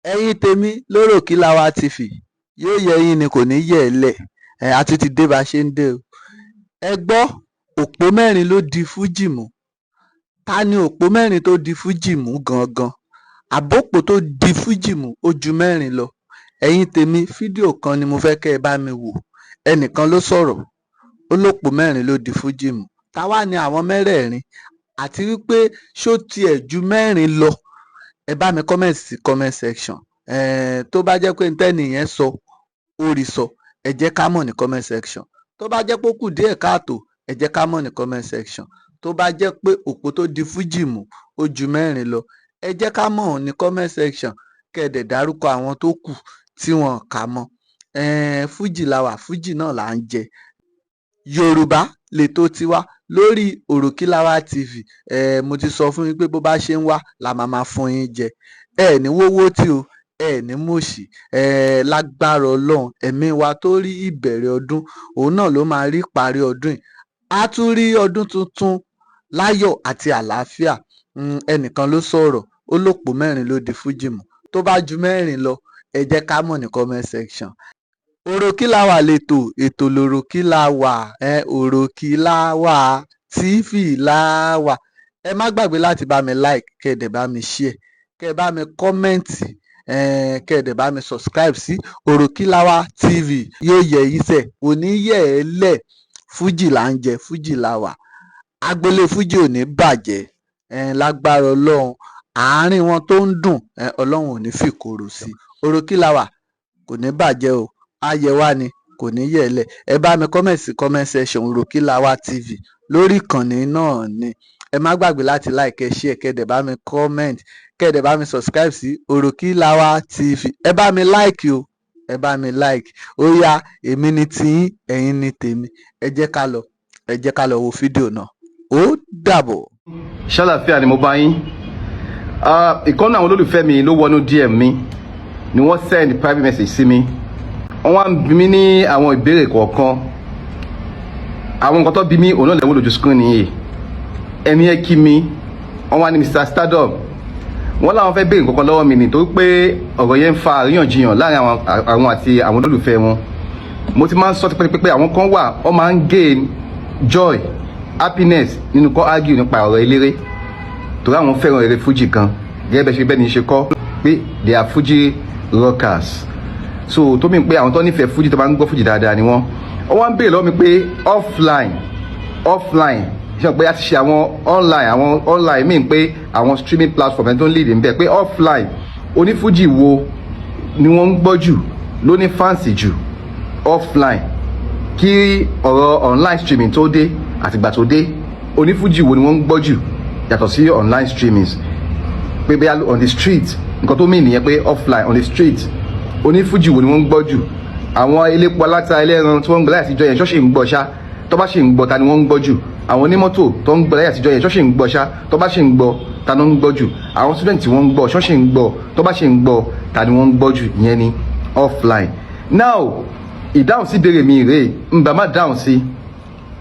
Ẹ̀yin tèmi lórí Òkìlàwà TV, yóò yẹ yín ni, kò ní yẹ̀ ẹ́ lẹ̀. Ẹ̀ a tún ti dé bá a ṣe ń dé o. Ẹ gbọ́, òpó mẹ́rin ló di fújì mú. Ta ni òpó mẹ́rin tó di fújì mú gangan? Àbópò tó di fújì mú ó ju mẹ́rin lọ. Ẹ̀yin tèmi, fídíò kan ni mo fẹ́ kẹ́ ẹ bá mi wò. Ẹnìkan ló sọ̀rọ̀, ó lópò mẹ́rin ló di fújì mú. Ta wá ni àwọn mẹ́rẹ̀ẹ̀rin, àti wípé ṣó tiẹ̀ ju mẹ́rin lọ? Ẹ bá mi comment sí comment section. Tó bá jẹ́ pé ntẹ́ni yẹn sọ ó rí sọ, ẹ jẹ́ ká mọ̀ ní comment section. Tó bá jẹ́ pé ó kù díẹ̀ káàtó, ẹ jẹ́ ká mọ̀ ní comment section. Tó bá jẹ́ pé òpó tó di fújì mú ó ju mẹ́rin lọ, ẹ jẹ́ ká mọ̀ ní comment section, kẹ́ ẹ dẹ̀ dárúkọ àwọn tó kù tí wọ́n kà mọ́. Fújì la wà, fújì náà là ń jẹ. Yorùbá lètò tiwa lórí Òròkìlàwà TV. Mo ti sọ fún yín pé bó bá ṣe ń wá la máa máa fún yín jẹ. Ẹ ní wówó tí o ẹ ní mòṣì ẹ lágbára Ọlọ́run. Ẹ̀mí wa tó rí ìbẹ̀rẹ̀ ọdún, òun náà ló máa rí ìparí ọdún yìí. Á tún rí ọdún tuntun láyọ̀ àti àlàáfíà. Ẹnìkan ló sọ̀rọ̀, ó lópò mẹ́rin ló di fújì mú. Tó bá ju mẹ́rin lọ, ẹ jẹ́ ká mọ̀ ní comment section. Òròkìlàwà lètò, ètò lòròkìlàwà ẹ. Òròkìlàwà TV làwà. Ẹ má gbàgbé láti bá mi like, kẹ́ ẹ dẹ̀ bá mi share, kẹ́ ẹ bá mi comment, kẹ́ ẹ dẹ̀ bá mi subscribe sí Òròkìlàwà TV. Yóò yẹ yín sẹ̀, kò ní yẹ̀ ẹ́ lẹ̀. Fújì là ń jẹ, fújì là wà. Agboolé fújì ò ní bàjẹ́ lágbára Ọlọ́run. Àárín wọn tó ń dùn, Ọlọ́run ò ní fìkorò sí i. Òròkìlàwà kò ní bàjẹ́ o, á yẹ wá ni, kò ní yẹ̀ ẹ́ lẹ̀. Ẹ bá mi comment sí comment section. Òròkìlàwà TV lórí ìkànnì náà ni. Ẹ má gbàgbé láti like, ẹ share, kẹ́ ẹ dẹ̀ bá mi comment, kẹ́ ẹ dẹ̀ bá mi subscribe sí Òròkìlàwà TV. Ẹ bá mi like o, ẹ bá mi like. Ó yá, èmi ni tiyín, ẹ̀yin ni tèmi. Ẹ jẹ́ ká lọ, ẹ jẹ́ ká lọ wo fídíò náà. Ó dàbọ̀. Ṣàlàfíà ni mo bá yín. Ìkan náà àwọn olólùfẹ́ mi ló wọnú DM mi ni wọ́n send private message sí mi. Wọ́n wá ń bi mí ní àwọn ìbéèrè kọ̀ọ̀kan. Àwọn nǹkan tó bí mi, òun náà lẹ́wọ́ lójú screen yìí. Ẹni ẹ kí mi, wọ́n wá ní Mr Stardom, wọ́n láwọn fẹ́ béèrè nǹkan kan lọ́wọ́ mi nítorí pé ọ̀rọ̀ yẹn ń fa àríyànjiyàn láàrin àwọn àti àwọn olólùfẹ́ wọn. Mo ti máa ń sọ tipẹ́tipẹ́ pé àwọn kan wà, wọ́n máa ń gain joy, happiness nínú kọ́ argue nípa ọ̀rọ̀ eléré, torí àwọn fẹ́ràn eré fújì gan. Gẹ́gẹ́ bẹ́ẹ̀ ṣe bẹ́ẹ̀ ní í ṣe kọ́ pé they are Fuji rockers, so tó mi pé àwọn tó nífẹ̀ẹ́ fújì, tó máa ń gbọ́ fújì dáadáa ni wọ́n. Wọ́n wá ń béèrè lọ́wọ́ mi pé offline, offline, ṣe pé a ti ṣe àwọn online, àwọn online mean pé àwọn streaming platform ẹni tó ń lead ń bẹ̀, pé offline, onífújì wo ni wọ́n ń gbọ́ jù, ló ní fans jù offline, kí ọ̀rọ̀ online streaming tó dé, àtìgbà tó dé, onífújì wo ni wọ́n ń gbọ́ jù yàtọ̀ sí online streamings, pé bẹ́ẹ̀ on the street. Nǹkan tó mean nìyẹn, pé offline, on the street, onífújì wo ni wọ́n ń gbọ́ jù? Àwọn elépo, aláta, ẹlẹ́ran tí wọ́n ń gbọ́ láyé àtijọ́ yẹn, ṣọ́ọ̀ṣì ń gbọ́ ṣá? Tó bá ṣì ń gbọ́, ta ni wọ́n ń gbọ́ jù? Àwọn onímọ́tò tó ń gbọ́ láyé àtijọ́ yẹn, ṣọ́ọ̀ṣì ń gbọ́ ṣá? Tó bá ṣì ń gbọ́, ta ni wọ́n ń gbọ́ jù? Àwọn student tí wọ́n ń gbọ́, ṣọ́ọ̀ṣì ń gbọ́? Tó bá ṣì ń gbọ́, ta ni wọ́n ń gbọ́ jù? Ìyẹn ni offline. Now, ìdáhùn sí ìbéèrè mi rèé. Ń bá má dáhùn sí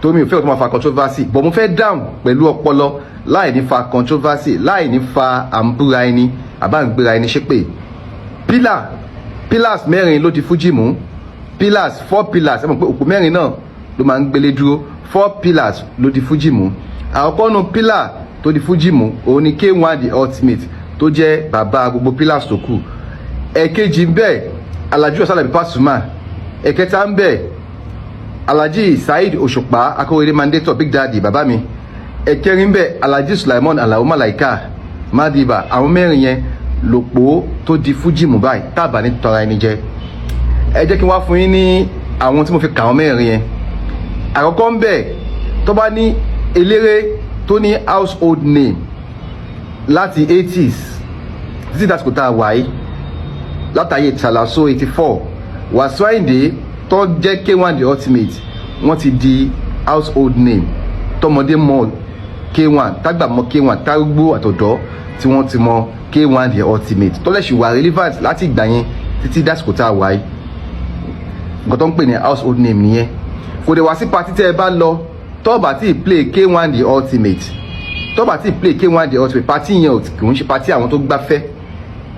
torí mi ò fẹ́ kó máa fa controversy, but mo fẹ́ dáhùn pẹ̀lú ọpọlọ, láì ní fa controversy, láì ní fa à ń búra ẹni àbá ń gbéra ẹni ṣépè. Pillars mẹ́rin ló di fújì mú. Pillars, four pillars. Ẹ mọ̀ pé òpó mẹ́rin náà ló máa ń gbélé dúró. Four pillars ló di fújì mú. Àkọ́kọ́ nu pillar tó di fújì mú, òun ni K1 the Ultimate, tó jẹ́ bàbá gbogbo pillars tó kù. Ẹ̀kejì ń bẹ, Alhaji Wasiu Alabi Pasuma. Ẹ̀kẹta ń bẹ, Alhaji Saheed Òṣùpá Akóredé Mandator, Big Daddy, bàbá mi. Ẹ̀kẹrin ń bẹ, Alhaji Sulaimon Alao Malaika Madiba. Àwọn mẹ́rin yẹn lòpó tó di fújì mú báyìí, tábà ní tọra ẹni jẹ. Ẹ jẹ́ kí n wá fún yín ní àwọn tí mo fi kà wọ́n mẹ́rin yẹn. Àkọ́kọ́ ń bẹ, tó bá ní eléré tó ní household name láti 80s títí dàsìkò tá a wà yìí, látàyè Tàlàsó 84, Wàsíù Àyìndé tó jẹ́ K1 the Ultimate, wọ́n ti di household name. Tọmọdé mọ K1, tágbà mọ K1, tárúgbó àtọ̀dọ́ tí wọ́n ti mọ K1 the Ultimate, tó lè ṣì wà relevant láti ìgbà yẹn títí dàsìkò tá a wà yìí, nǹkan tó ń pè ní household name nìyẹn. Kò dé wá sí party tẹ́ ẹ bá lọ, tó bá tí play K1 the Ultimate, tó bá tí play K1 the Ultimate, party yẹn ò kì í ṣe party àwọn tó gbáfẹ́.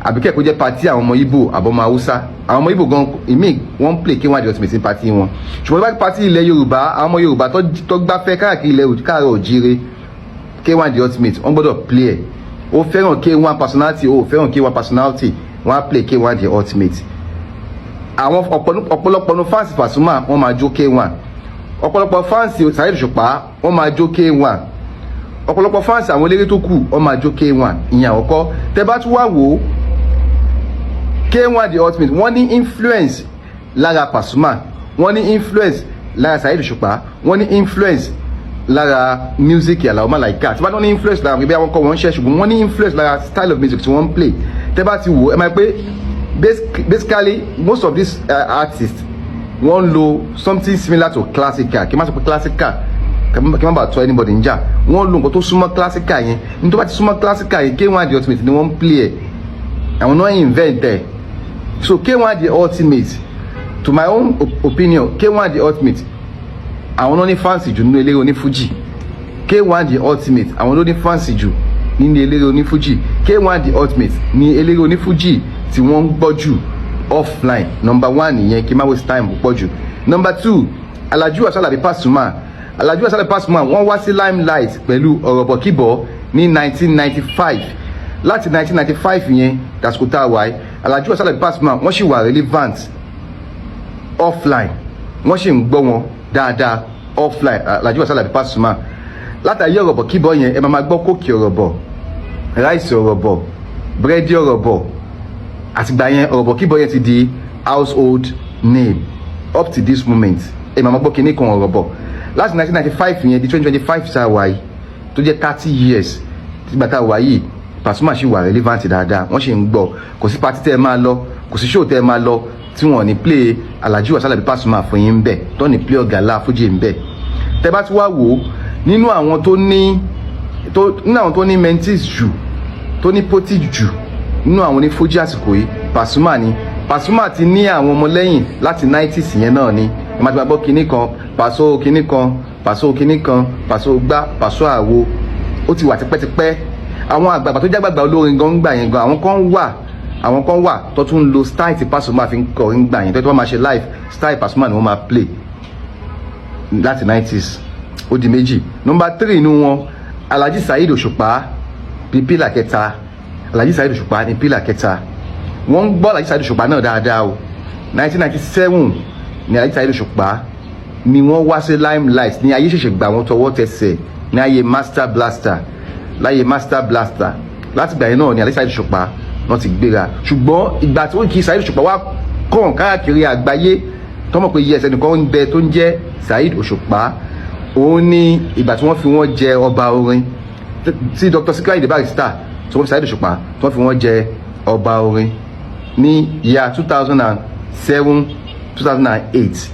Àbí kẹ́kọ̀ọ́ jẹ́ party àwọn ọmọ Ìgbò àbọ̀mọ Haúsá. Àwọn ọmọ Ìgbò gan ìmíì, wọ́n ń play K1 The Ultimate ní party wọn. Ṣùgbọ́n tó bá party ilẹ̀ Yorùbá, àwọn ọmọ Yorùbá tó gbáfẹ́ káàkiri ilẹ̀ káàárọ̀ òjíire, K1 The Ultimate wọ́n gbọ́dọ̀ play ẹ̀. Ó fẹ́ràn K1 personality, ó fẹ́ràn K1 personality, wọ́n á play K1 The Ultimate. Àwọn ọ̀pọ̀lọpọ̀ nu fans Pasuma, wọ́n máa jó K1. Ọ̀pọ̀lọpọ̀ fans Saheed Òṣùpá, wọ́n máa jó K1. Ọ̀pọ̀lọpọ̀ fans àwọn eléré tó kù, wọ́n máa jó K1. Ìyẹn àkọ́kọ́. Tẹ́ bá tún wá wò ó, K1 The Ultimate, wọ́n ní influence lára Pasuma, wọ́n ní influence lára Saheed Òṣùpá, wọ́n ní influence lára music Alao Malaika. Tí wọ́n ní influence lára ibi àwọn kọ́ wọ́n ń ṣe, ṣùgbọ́n wọ́n ní influence lára style of music tí wọ́n ń play. Tẹ́ bá ti wò, ẹ máa pé basically most of these artists, wọ́n ń lo something similar to classical. Kí n má sọ pé classical, kí n má bàa tọ́ anybody níjà. Wọ́n lo nǹkan tó súnmọ́ classical yẹn. Ní tó bá ti súnmọ́ classical yẹn, K1 The Ultimate ni wọ́n ń play ẹ̀. Àwọn náà invent ẹ̀. So K1 The Ultimate, to my own opinion, K1 The Ultimate, àwọn náà ní fans jù nínú eléré onífújì. K1 The Ultimate, àwọn ló ní fans jù nínú eléré onífújì. K1 The Ultimate ní eléré onífújì tí wọ́n ń gbọ́ jù offline. Number one nìyẹn, kí n má waste time púpọ̀ jù. Number two, Alhaji Wasiu Alabi Pasuma. Alhaji Wasiu Alabi Pasuma, wọ́n wá sí limelight pẹ̀lú Ọ̀rọ̀bọ̀kíbọ̀ ní 1995. Láti 1995 yẹn dàsìkò tá a wáyé, Alhaji Wasiu Alabi Pasuma, wọ́n sì wà relevant offline, wọ́n sì ń gbọ́ wọn dáadáa offline. Alhaji Wasiu Alabi Pasuma, látàrí Ọ̀rọ̀bọ̀kíbọ̀ yẹn, ẹ máa máa gbọ́ Coke ọ̀rọ̀bọ̀, rice ọ̀rọ̀bọ̀, búrẹ́dì ọ̀rọ̀bọ̀. Àtìgbà yẹn, Ọ̀rọ̀bọ̀kíbọ̀ yẹn ti di household name up to this moment. Ẹ máa máa gbọ́ kinní kan ọ̀rọ̀bọ̀. Láti 1995 yẹn di 2025 tá a wà yìí, tó jẹ́ 30 years tìgbà tá a wà yìí, Pasuma ṣì wà relevant dáadáa, wọ́n sì ń gbọ́. Kò sí party tẹ́ ẹ máa lọ, kò sí show tẹ́ ẹ máa lọ tí wọ́n ní play Alhaji Wasiu Alabi Pasuma fún yín bẹ́ẹ̀, tó ní play ọ̀gá ńlá fújì ń bẹ́ẹ̀. Tẹ́ bá ti wá wò ó, nínú àwọn tó ní mentees jù, tó ní poti jù nínú àwọn onífújì àsìkò yìí, Pasuma ni. Pasuma ti ní àwọn ọmọlẹ́yìn láti 90s yẹn náà ni. Ẹ máa ti máa gbọ́ kinní kan Paso, kinní kan Paso, kinní kan Paso gbá, Paso àwo. Ó ti wà tipẹ́tipẹ́. Àwọn àgbààgbà tó jágbàgbà olórin gan gbà yẹn gan, àwọn kan wà tó tún ń lo style tí Pasuma fi ń kọrin gbà yẹn, tó wọ́n máa ṣe live, style Pasuma ni wọ́n máa play láti 90s. Ó di méjì. Number three inú wọn, Alhaji Saheed Òṣùpá bí pillar kẹta. Alhaji Saheed Òṣùpá ní pillar kẹta. Wọ́n ń gbọ́ Alhaji Saheed Òṣùpá náà dáadáa o. 1997 ní Alhaji Saheed Òṣùpá ni wọ́n wá sí limelight, ní ayé ṣẹ̀ṣẹ̀ gbà wọ́n tọwọ́ tẹsẹ̀ ní ayé Master Blaster. Láyé Master Blaster, láti gbà yẹn náà ni Alhaji Saheed Òṣùpá wọ́n ti gbéra. Ṣùgbọ́n ìgbà tí wọ́n kì í Saheed Òṣùpá wá kàn káàkiri àgbáyé, tọmọ pé yes, ẹnìkan ń bẹ tó ń jẹ́ Saheed Òṣùpá, òun ní ìgbà tí wọ́n fi wọ́n jẹ ọba orin, tí Dr. Sikiru Ayinde Barrister, tí wọ́n fi Saheed Òṣùpá, tí wọ́n fi wọ́n jẹ ọba orin ní year 2007, 2008.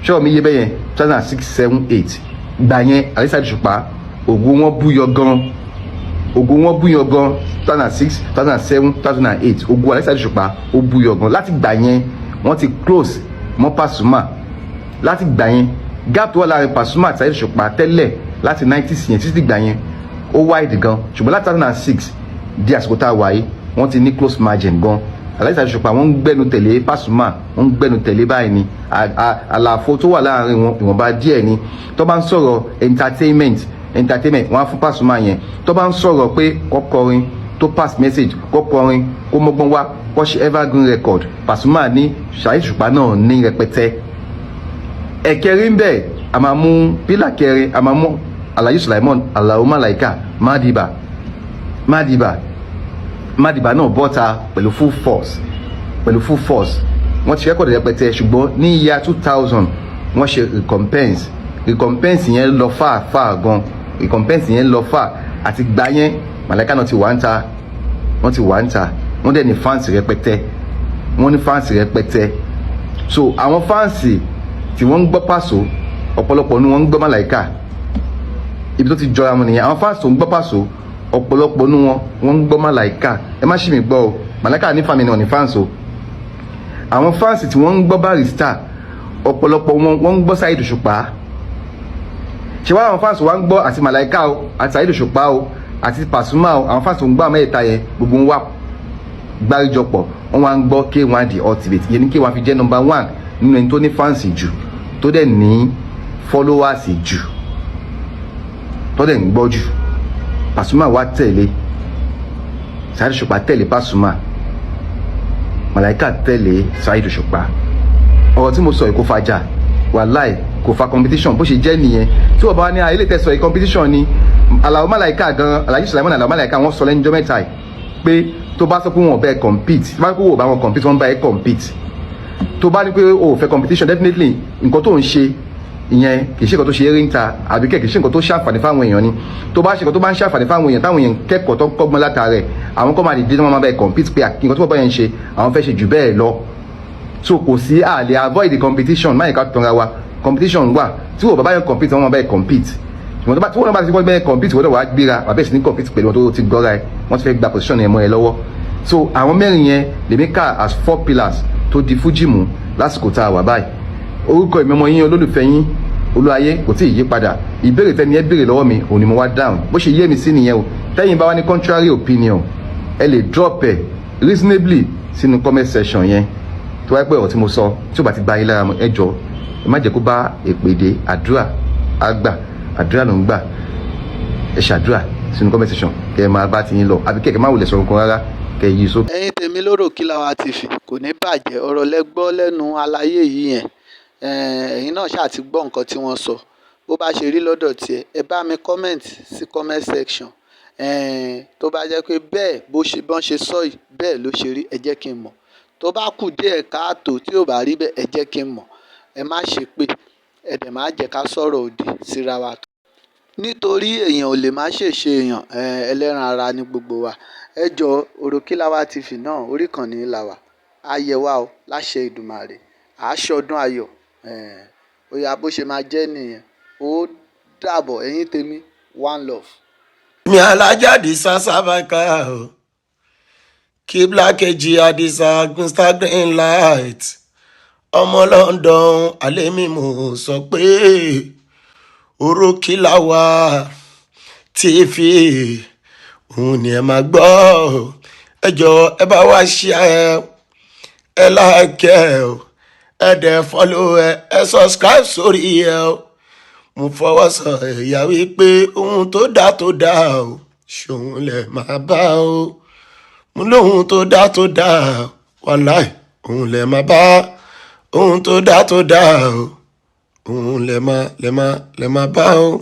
Ṣọ́ọ̀ mi yé bẹ́yẹn? 2006, 7, 8. Gbà yẹn, Alhaji Saheed Òṣùpá, ògo wọn búyọ gan, ògo wọn búyọ gan. 2006, 2007, 2008, ògo Alhaji Saheed Òṣùpá ó búyọ gan. Láti gbà yẹn, wọ́n ti close mọ́ Pasuma. Láti gbà yẹn, gap tó wà láàrin Pasuma àti Saheed Òṣùpá tẹ́lẹ̀ láti 90s yẹn títí gbà yẹn, ó wide gan. Ṣùgbọ́n láti 2006 di àsìkò tá a wà yìí, wọ́n ti ní close margin gan. Alhaji Saheed Òṣùpá, wọ́n ń gbẹ́nu tẹ̀lé Pasuma, wọ́n ń gbẹ́nu tẹ̀lé báyìí ni. Àlàfo tó wà láàrin wọn, ìwọ̀nba díẹ̀ ni. Tó bá ń sọ̀rọ̀ entertainment, entertainment, wọ́n á fún Pasuma yẹn. Tó bá ń sọ̀rọ̀ pé kó kọrin tó pass message, kó kọrin kó mọ́gbọ́n wá, kó ṣe evergreen record, Pasuma ní, Saheed Òṣùpá náà ní rẹpẹtẹ. Ẹ̀kẹrin bẹ́ẹ̀, a máa mú pillar kẹrin, a máa mú Alhaji Sulaimon Alao Malaika Madiba. Madiba, Madiba náà bọ́ta pẹ̀lú full force, pẹ̀lú full force. Wọ́n ti record rẹpẹtẹ, ṣùgbọ́n ní year 2000, wọ́n ṣe Recompense. Recompense yẹn lọ fà fà gan. Recompense yẹn lọ fà. Àti gbà yẹn, Malaika náà ti wà ń ta, wọ́n ti wà ń ta. Wọ́n dẹ̀ ní fans rẹpẹtẹ, wọ́n ní fans rẹpẹtẹ. So àwọn fans tí wọ́n ń gbọ́ Paso, ọ̀pọ̀lọpọ̀ ni wọ́n ń gbọ́ Malaika. Ibi tó ti jọra wọn nìyẹn. Àwọn fans tó ń gbọ́ Paso, ọ̀pọ̀lọpọ̀ nu wọn, wọ́n ń gbọ́ Malaika. Ẹ má ṣì mí gbọ́ o, Malaika ní family náà ní fans o. Àwọn fans tí wọ́n ń gbọ́ Barrister, ọ̀pọ̀lọpọ̀ wọn, wọ́n ń gbọ́ Saheed Òṣùpá. Ṣé wàá àwọn fans wa ń gbọ́ àti Malaika o, àti Saheed Òṣùpá o, àti Pasuma o, àwọn fans tó ń gbọ́ àmọ́ ẹ̀ta yẹn, gbogbo wọn wá. Gbáríjọpọ̀, wọ́n wá ń gbọ́ K1 The Ultimate. Ìyẹn ní K1 fi jẹ́ number one nínú ẹni tó ní fans jù, tó dẹ̀ ní followers jù, tó dẹ̀ ń gbọ́ jù. Pasuma wá tẹ̀lé Saheed Òṣùpá, tẹ̀lé Pasuma, Màláíkà tẹ̀lé Saheed Òṣùpá. Ọ̀rọ̀ tí mo sọ yìí kò fàjà, wàláì kò fa competition. Bó ṣe jẹ́ nìyẹn. Tí wọ́n bá wá ní ilé tẹ̀sọ̀ yìí, competition ni. Alao Malaika gan, Alhaji Sulaiman Alao Malaika, wọ́n sọ lẹ́njọ́ 3 yìí pé tó bá sọ pé wọn ò bẹ́ẹ̀ compete, tó bá ní pé wọn ò bá wọn compete, wọ́n bá ẹ compete. Tó bá ní pé o ò fẹ́ competition, definitely nǹkan tó ń ṣe ìyẹn kì í ṣe nǹkan tó ṣe eré ń ta, àbí kẹ̀ kì í ṣe nǹkan tó ṣàǹfààní fáwọn èèyàn ni. Tó bá ṣe nǹkan tó bá ń ṣàǹfààní fáwọn èèyàn, táwọn èèyàn kẹ́kọ̀ọ́, tó kọ́gbọ́n látara ẹ̀, àwọn kọ́ máa dìde tí wọ́n máa bá ẹ compete pé nǹkan tó bá yẹn ń ṣe, àwọn fẹ́ ṣe jù bẹ́ẹ̀ lọ. So kò sí àlè avoid the competition. Máyì ká tanra wa, competition wà. Tí wọ́n bá yẹn compete, wọ́n máa bá yẹn compete. Ṣùgbọ́n tí wọ́n bá ti wọ́n bá yẹn compete, wọ́n náà wàá gbéra, wàá bẹ̀rẹ̀ sí ní compete pẹ̀lú wọn tó ti gbọ́ra ẹ. Wọ́n ti fẹ́ gba position yẹn mọ́ ẹ lọ́wọ́. So àwọn mẹ́rin yẹn lèmi kà as four pillars tó di fújì mú lásìkò tá a wà báyìí. Orúkọ ìmọ̀mọ́ yín, olólùfẹ́ yín, Olúwayé, kò tí ì yí padà. Ìbéèrè tẹ́ni ẹ béèrè lọ́wọ́ mi, òun ni mo wá dáhùn. Bó ṣe yé mi sí nìyẹn o. Tẹ́yìn bá wá ní contrary opinion, ẹ lè drop ẹ reasonably sínú comment section yẹn. Tó wáyé pé ọ̀rọ̀ tí mo sọ tí ó bá ti gba yín lára mu, ẹ jọ, ẹ má jẹ́ kó bá èpè dé. Àdúrà àgbà, àdúrà ló ń gbà. Ẹ ṣàdúrà sínú comment section, kẹ́ ẹ máa bá ti yín lọ, àbí kẹ́ ẹ má wulẹ̀ sọ̀rọ̀ kan rárá, kẹ́ ẹ yí sókè. Ẹ̀yin tèmi lóró Kíláwá TV, kò ní bàjẹ́. Ọ̀rọ̀ lẹ gbọ́ lẹ́nu aláyé yìí yẹn. Ẹ̀yin náà ṣáà ti gbọ́ nǹkan tí wọ́n sọ. Bó bá ṣe rí lọ́dọ̀ tiẹ̀, ẹ bá mi comment sí comment section. Tó bá jẹ́ pé bẹ́ẹ̀ bó ṣe bọ́n ṣe sọ yìí, bẹ́ẹ̀ ló ṣe rí, ẹ jẹ́ kí n mọ̀. Tó bá kù díẹ̀ káàtó, tí ò bá rí bẹ́ẹ̀, ẹ jẹ́ kí n mọ̀. Ẹ má ṣe pé ẹ dẹ̀ má jẹ́ ká sọ̀rọ̀ òdì síra wa, nítorí èèyàn ò lè má ṣèṣe èèyàn. Ẹlẹ́ran ara ní gbogbo wa. Ẹ jọ, Òròkìlàwà TV náà, orí ìkànnì là wà. Á yẹ wá o láṣẹ Ìdùmarè. À á ṣọdún ayọ̀. Ó yá, bó ṣe máa jẹ́ nìyẹn. Ó dàbọ̀, ẹ̀yin tèmi. One love. Mi alájáde sásábàkà o, kíblà kejì Àdìsá Mr Green Light, ọmọ London alẹ́ mi. Mo sọ pé Òrókìlàwà TV òun ni ẹ máa gbọ́. Ẹ jọ̀ọ́, ẹ bá wá ṣe ẹ, ẹ like ẹ o, ẹ dẹ̀ follow ẹ, ẹ subscribe sórí ẹ o. Mo fọwọ́ sọ ẹ̀yà wípé ohun tó dá tó dá o, ṣòun lẹ̀ máa bá o. Mo lóhun tó dá tó dá, wàláì, òun lẹ̀ máa bá. Ohun tó dá tó dá o, òun lẹ̀ máa bá o.